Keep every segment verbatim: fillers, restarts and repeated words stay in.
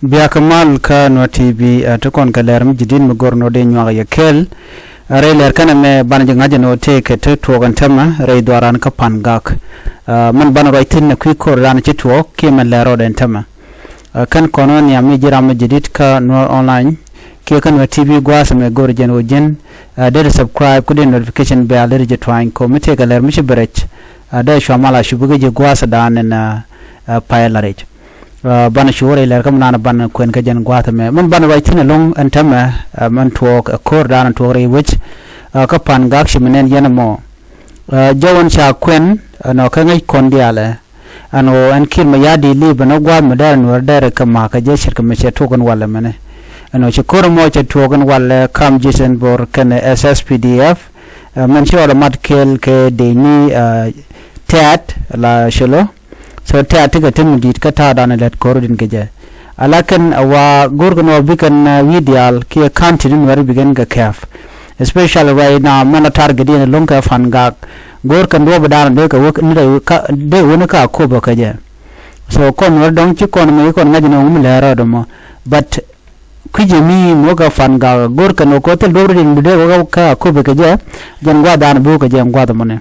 Biakä mal kä Nuer T V, ɛ, ti kɔn kɛ lɛr mi ji̱ di̱t mi go̱r nɔ dee nyuak yɛ kɛl. Ɛ, rɛy lɛr kɛnɛ mɛ banɛ ji̱ ŋa̱c ɛn ɣöö tëëkɛ ti tuɔɔk ɛn täämɛ rɛy dhuaaran kä Pan Gak. Ɛ, min banɛ ruac thi̱n ɛ kui̱ ko̱r raan ci tuɔɔk kiɛ min lɛr rɔɔdɛ ɛn täämɛ. Ɛ, kɛn kɔn ɣän nhiam mi ji̱ ram mi ji̱ di̱t kä Nuer Online kiɛ kä Nuer T V gua̱a̱th ɛmɛ go̱r jɛn ɣöö ji̱n, ɛ, dee subscribe ku dee notification bell dee ji̱ tuany kɔ mi tëëkɛ lɛr mi ci bɛ rɛc. Ɛ, dee cua mal a cup kä ji̱ gua̱a̱th dan ɛn, ɛ, ɛ, pay la rɛc. Ɛ, banɛ cu wä rɛy lɛr kä mi naan banɛ kuɛn kä jɛn gua̱a̱th ɛmɛ. Min banɛ ruac thi̱n ɛlɔ̱ŋ ɛn täämɛ, ɛ, min tuɔɔk ɛ ko̱r dan ɛ tuɔɔk rɛy wec, ɛ, kä Pan Gak ci mi nɛn yɛn ɛmɔ. Ɛ, jɔwän ca kuɛn, ɛ, nɔ kɛ ŋäc kɔn diaalɛ. Ɛn ɣöö ɛn Kiir Mayardit li̱i̱ bɛ nɔ gua̱a̱th mi dɛrɛ Nuäär dɛrɛ kɛ ma̱a̱k kɛ jɛ ce̱tkɛ mi cɛ tuɔɔk ɛn walɛ mɛnɛ. Ɛn ɣöö ci ko̱r ɛmɔ cɛ tuɔɔk ɛn walɛ kam Jason Bor kɛnɛ S S P D F. Ɛ, mɛn ci rɔɔdɛ mat kɛɛl kɛ dee ni, ɛ, tɛ̈t la colo. So tɛ̈t tekɛ te mi di̱i̱t kä ta̱a̱ danɛ lät ko̱r din kɛ jɛ. Ala kɛn a wa go̱o̱r kɛn wa bi kɛn, ɛ, wi̱i̱ diaal kiɛ ka̱n ti ni Nuäär bi kɛn kɛ kɛɛp. Especially right now mɛn la target yɛn lo̱ŋ kɛ Pan Gak. Go̱o̱r kɛn duɔ̱ɔ̱p dan dee kɛ wä ni dee wä ni ka Akobo kɛ jɛ. So kɔn wä dɔ̱ŋ ci kɔn mi kɔn ŋa̱c ni wä mi lɛɛr rɔɔdɛ mɔ. But kui̱c mi mi wä kɛ Pan Gak go̱o̱r kɛn wä kɔ thil duɔ̱ɔ̱p rɔ din bi dee wä kɛ Akobo kɛ jɛ. Jɛn gua̱a̱th dan bi wä kɛ jɛ gua̱a̱th mɔnɛ.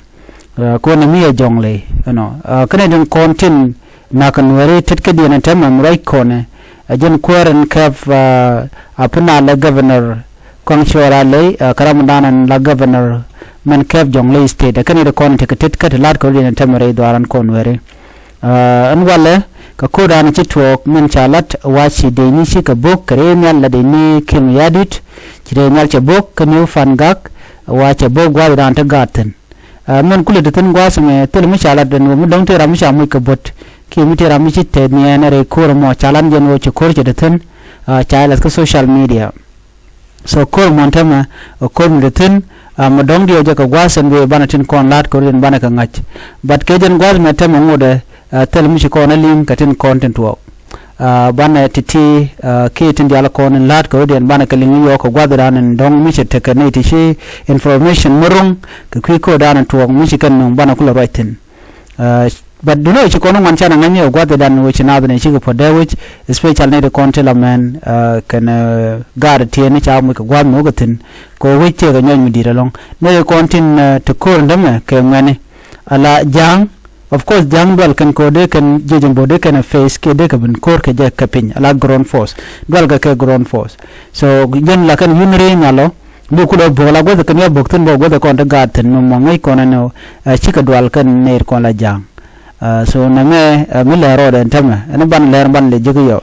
Ɛ, kɔn mi ɛ jɔ̱ŋ ley, you know. Ɛ, kɛnɛ din kɔn tin nak Nuääri tet kädiɛn ɛn täämɛ mi ruac kɔn ɛ. Ɛ, jɛn kuäär ɛn kɛp, ɛ, a pina lɛ governor Kuaŋ Cuɔl Alɛy, ɛ, kä ram dan ɛn la governor mɛn kɛp Jɔ̱ŋlɛy State. Ɛ, kɛnɛ din kɔn tekɛ tet kä ti la̱t kɛ rɔ̱diɛn ɛn täämɛ rɛy dhuaaran kɔn Nuääri. Ɛ, ɛn walɛ kɛ ko̱r dan ci tuɔɔk min ca la̱t wa ci dee ni ci kɛ bo̱k kɛ rɛy nhial la dee ni Kiir Mayardit. Ci rɛy nhial cɛ bo̱k kä ni Pan Gak wa cɛ bo̱k gua̱a̱th dan te gaat thi̱n. Ɛ, min kulɛ te thi̱n gua̱a̱th ɛmɛ thil mi ca lat ɛn ɣöö mi dɔ̱ŋ tëë ram mi ca moc kɛ buɔ̱t kiɛ mi tëë ram mi ci tɛth niɛɛn ɛ rɛy ko̱r ɛmɔ ca lat jɛn ɣöö ci ko̱r cɛ te thi̱n, ɛ, ca lath kä social media. So ko̱r ɛmɔ ɛn täämɛ ɛ ko̱r mi te thi̱n, ɛ, mi dɔ̱ŋ diɛw jɛ kɛ gua̱a̱th ɛn ɣöö banɛ tin kɔn la̱t ko̱r in banɛ kɛ ŋa̱c. But kɛ jɛn gua̱a̱th ɛmɛ täämɛ ŋotdɛ, ɛ, thil mi ci kɔn ɛ li̱ŋ kɛ tin kɔn tin tuɔɔk. Ɛ, banɛ ti̱ti̱, ɛ, kiɛ tin diaal kɔn in la̱a̱t kɛ rɔ̱diɛn banɛ kɛ liŋ i̱ yɔɔk kɛ gua̱a̱th dan in dɔ̱ŋ mi cɛ tekɛ nɛy ti ci information mi ro̱ŋ kɛ kui̱ ko̱r dan in tuɔɔk mi ci kɛn nöŋ banɛ kulɛ ruac thi̱n. Ɛ, but duundɛ ci kɔn in ŋuan canɛ ŋa̱c ni kɛ gua̱a̱th dan in wec ci naath ni cikɛ puɔ̱t dee wec, especially nɛy ti kɔn ti la mɛn, ɛ, kɛnɛ, ɛ, gaat tiɛɛni ca moc kɛ gua̱a̱th mi wä kɛ thi̱n. Kɛ wec tiɛɛkɛ nyɔc mi di̱i̱t ɛlɔ̱ŋ nɛy ti kɔn tin, ɛ, ti ko̱r in dämɛ kɛ ŋuɛ̈ni. Ala ja̱a̱ŋ. Of course ja̱a̱ŋ dual kɛn ko̱r dee kɛn jiɛc in bo̱o̱r dee kɛn a face kiɛ dee kɛ ben ko̱r kɛ jɛ kɛ piny ala ground force. Dual kɛ kɛ ground force. So jɛn la kɛn yun rɛy nhial ɔ bi kulɛ bo̱o̱k la guäth kɛn ya bo̱o̱k thi̱n bä guäth kɔn te gaat thi̱n mi mɔ ŋäc kɔn ɛn ɛ, cikɛ dual kɛn nɛy kɔn la ja̱a̱ŋ. Ɛ, so nɛmɛ, ɛ, mi lɛr rɔɔdɛ ɛn täämɛ ɛn ban lɛr ban lɛ jiäk yɔ.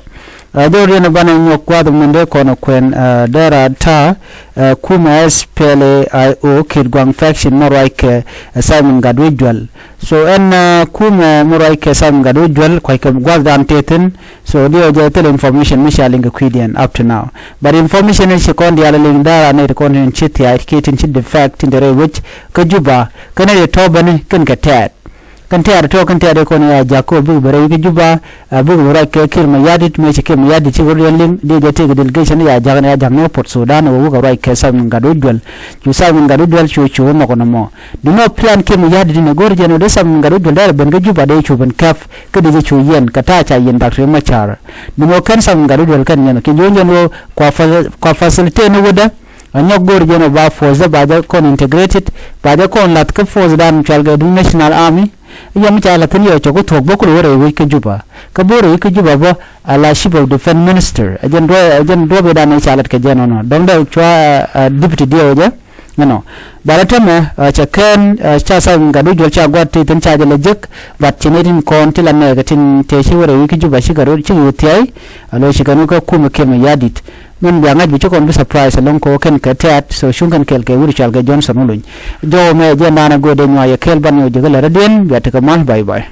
Ɛ, jɔwdiɛn ɛ banɛ nyuɔk gua̱a̱th min dee kɔn ɛ kuɛn, ɛ, dee ra ta̱a̱, ɛ, kumɛ S P L A I O Kitgwang faction mɔ ruac kɛ, ɛ, Simon Gatwec Juɛl. So ɛn, ɛ, kumɛ mɔ ruac kɛ Simon Gatwec Juɛl kuackɛ gua̱a̱th dan tëë thi̱n. So diɛw jɛ thil information mi ca liŋ kɛ kui̱diɛn up to now. But information in ci kɔn diaal liŋ dee ra nɛy ti kɔn tin ci thia̱a̱c kiɛ tin ci defect tin te rɛy wec kä Juba. Kä nɛy ti tɔ̱ bäni kɛn kɛ tɛɛt. Kɛn tɛ̈r tɔ̱ kɛn tɛ̈r kɔn ya ja̱k kɔ bikɛ bɛ rɛy kä Juba, ɛ, bikɛ bɛ ruac kɛ Kiir Mayardit mëë ci Kiir Mayardit ci wä riɛl liŋ di jɛ tëëkɛ delegation ya ja̱k ni ya ja̱k ni wä Port Sudan wä wä kɛ ruac kɛ Simon Gatwec Juɛl. Cu Simon Gatwec Juɛl cu cu wä nhɔk nɔmɔ. Di nɔ plan Kiir Mayardit ni go̱r jɛn wä dee Simon Gatwec Juɛl dee rɛ ben kä Juba dee cu ben kɛp kä di jɛ cu yɛn kɛ ta̱a̱ ca yɛn Doctor Riek Machar. Di nɔ kɛn Simon Gatwec Juɛl kɛn yɛn kɛ juɔ̱n jɛn wä kua fa-, kua facilitate ni wädɛ. A nyɔk go̱o̱r jɛn ɔ ba force dɛ ba jɛ kɔn integrated, ba jɛ kɔn lath kä force dan cual kɛ duŋ National Army. Yɔm ca lath thi̱n yɔ cɔk kä thuɔ̱k bä kulɛ wä rɛy wec kä Juba. Kä bä rɛy wec kä Juba bä a la Chief of Defence Minister. A jɛn duɔ̱, a jɛn duɔ̱p idan ca lath kɛ jɛn ɔnɔ. Dɔ̱ŋ dɛ cua, a, deputy diɛw jɛ. Ɛnɔ. Ba la tämɛ, a, cɛ kɛn, a, ca Simon Gatwec Juɛl ca gua̱t ti thi̱n ca jɛ lɛ jek. But cɛ ni tin kɔn ti la nɛɛkɛ tin tëë ci wä rɛy wec kä Juba cikɛ rot cikɛ wä thiay. A lo̱ cikɛ nu kä kumɛ Kiir Mayardit. Min bia ŋa̱c bi ci kɔn bi surprise ɛlɔ̱ŋ kɛ wä kɛn kɛ tɛ̈t, so cuŋ kɛn kɛɛl kɛ wi̱r cɔal kɛ Johnson Wuluny. Jɔw mɛ jɛn da̱a̱n ɛ göödɛ nyuac ɛ kɛɛl ban yɛ wä ji̱ kä lɛr rɔ̱diɛn bia tekɛ mal, bye bye.